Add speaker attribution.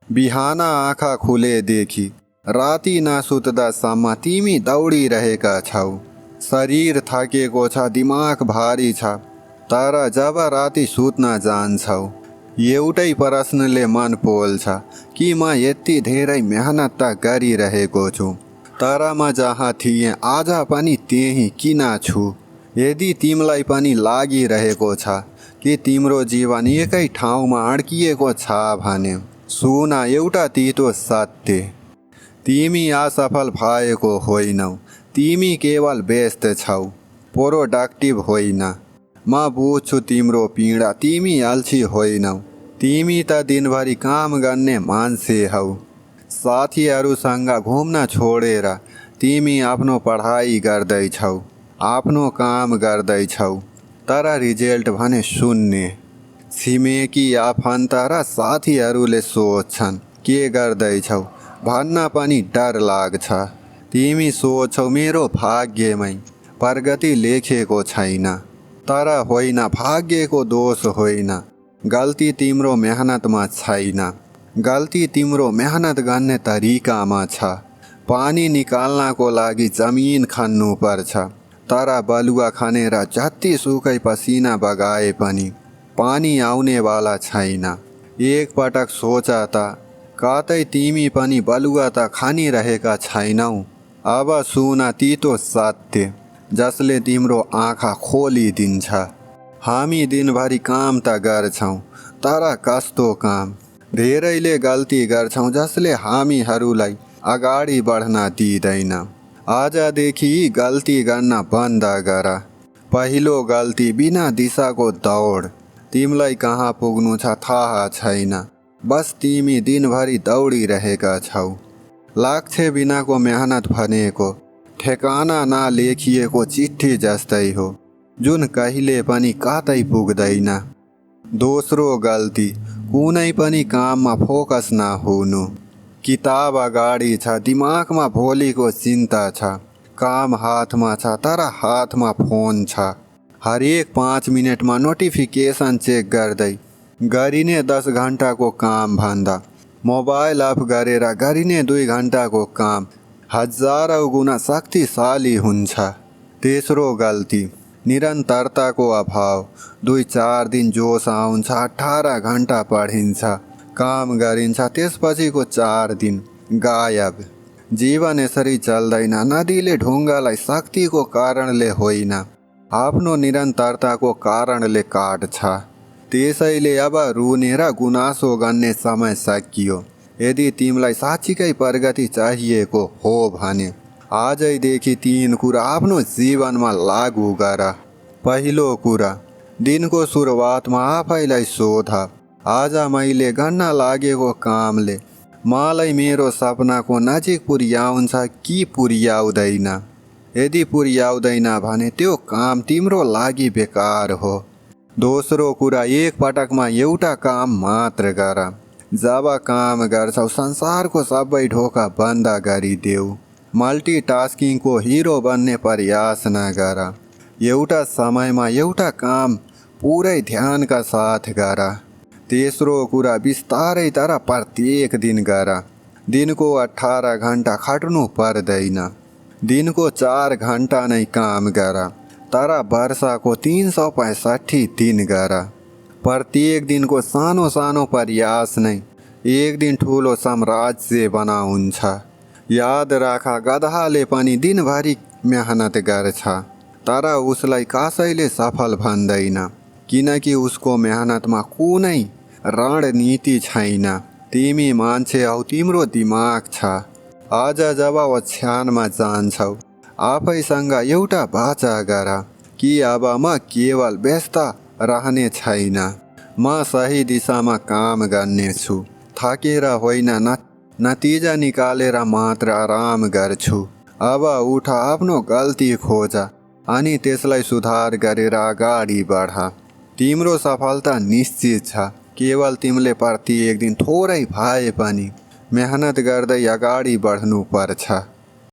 Speaker 1: बिहाना आँखा खुलेदेखि राति नसुत्दासम्म तिमी दौडिरहेका छौ। शरीर थाकेको छ, दिमाग भारी छ, तर जब राति सुत्न जान्छौ एउटै प्रश्नले मन पोल्छ कि म यति धेरै मेहनत त गरिरहेको छु, तर म जहाँ थिएँ आज पनि त्यही किन छु। यदि तिमीलाई पनि लागिरहेको छ कि तिम्रो जीवन एकै ठाउँमा अड्किएको छ भने सुन एउटा तितो सत्य, तिमी असफल भएको होइनौ, तिमी केवल व्यस्त छौ, प्रोडक्टिभ होइन। म बुझ्छु तिम्रो पीडा, तिमी अल्छी होइनौ, तिमी त दिनभरि काम गर्ने मान्छे हौ। साथीहरूसँग घुम्न छोडेर तिमी आफ्नो पढाइ गर्दैछौ, आफ्नो काम गर्दैछौ, तर रिजल्ट भने शून्य। छिमेकी आफन्त र साथीहरूले सोध्छन् के गर्दैछौ भन्न पनि डर लाग्छ। तिमी सोच्छौ मेरो भाग्यमै प्रगति लेखेको छैन, तर होइन, भाग्यको दोष होइन, गल्ती तिम्रो मेहनतमा छैन, गल्ती तिम्रो मेहनत गर्ने तरिकामा छ। पानी निकाल्नको लागि जमिन खन्नुपर्छ, तर बलुवा खनेर जति सुकै पसिना बगाए पनि पानी आउनेवाला छैन। एक पटक सोच त कतै तिमी पनि बलुवा त खनिरहेका छैनौ। अब सुन तितो सत्य जसले तिम्रो आँखा खोलिदिन्छ। हामी दिनभरि काम त गर्छौँ, तर कस्तो काम। धेरैले गल्ती गर्छौँ जसले हामीहरूलाई अगाडि बढ्न दिँदैन। आजदेखि गल्ती गर्न बन्द गर। पहिलो गल्ती बिना दिशाको दौड। तिमीलाई कहाँ पुग्नु छ थाहा छैन, बस तिमी दिनभरि दौडिरहेका छौ। लक्ष्य बिनाको मेहनत भनेको ठेगाना नलेखिएको चिठी जस्तै हो, जुन कहिले पनि कतै पुग्दैन। दोस्रो गल्ती कुनै पनि काममा फोकस नहुनु। किताब अगाडि छ, दिमागमा भोलिको चिन्ता छ, काम हातमा छ, तर हातमा फोन छ। हरेक 5 मिनटमा नोटिफिकेसन चेक गर्दै गरिने 10 घन्टाको काम भन्दा मोबाइल अफ गरेर गरिने 2 घन्टाको काम हजारौं गुणा शक्तिशाली हुन्छ। तेस्रो गल्ती निरन्तरताको अभाव। 2-4 दिन जोस आउँछ, 18 घन्टा पढिन्छ, काम गरिन्छ, त्यसपछिको 4 दिन गायब। जीवन यसरी चल्दैन। नदीले ढुङ्गालाई शक्तिको कारणले होइन, आफ्नो निरन्तरताको कारणले काट्छ। त्यसैले अब रुने र गुनासो गर्ने समय सकियो। यदि तिमीलाई साँच्चीकै प्रगति चाहिएको हो भने आजैदेखि 3 कुरा आफ्नो जीवनमा लागू गर। पहिलो कुरा, दिनको सुरुवातमा आफैलाई सोध, आज मैले गर्न लागेको कामले मलाई मेरो सपनाको नजिक पुर्याउँछ कि पुर्याउँदैन। यदि पुर्याउँदैन भने त्यो काम तिम्रो लागि बेकार हो। दोस्रो कुरा, एक पटकमा एउटा काम मात्र गर। जब काम गर्छौ संसारको सबै ढोका बन्द गरिदेऊ। मल्टिटास्किङको हिरो बन्ने प्रयास नगर। एउटा समयमा एउटा काम पुरै ध्यानका साथ गर। तेस्रो कुरा, बिस्तारै तर प्रत्येक दिन गर। दिनको 18 घन्टा खट्नु पर्दैन, दिनको 4 घन्टा नै काम गर, तर वर्षको 365 दिन गर। प्रत्येक दिनको सानो सानो प्रयास नै एक दिन ठुलो साम्राज्य बनाउँछ। याद राख, गधाले पनि दिनभरि मेहनत गर्छ, तर उसलाई कसैले सफल भन्दैन, किनकि उसको मेहनतमा कुनै रणनीति छैन। तिमी मान्छे हौ, तिम्रो दिमाग छ। आज जब ओछ्यानमा जान्छौ आफैसँग एउटा वाचा गर कि अब म केवल व्यस्त रहने छैन, म सही दिशामा काम गर्नेछु। थाकेर होइन, नतिजा निकालेर मात्र आराम गर्छु। अब उठ, आफ्नो गल्ती खोज अनि त्यसलाई सुधार गरेर अगाडि बढ। तिम्रो सफलता निश्चित छ। केवल तिमीले प्रत्येक दिन थोरै भए पनि मेहनत गर्दै अगाडि बढ्नु पर्छ।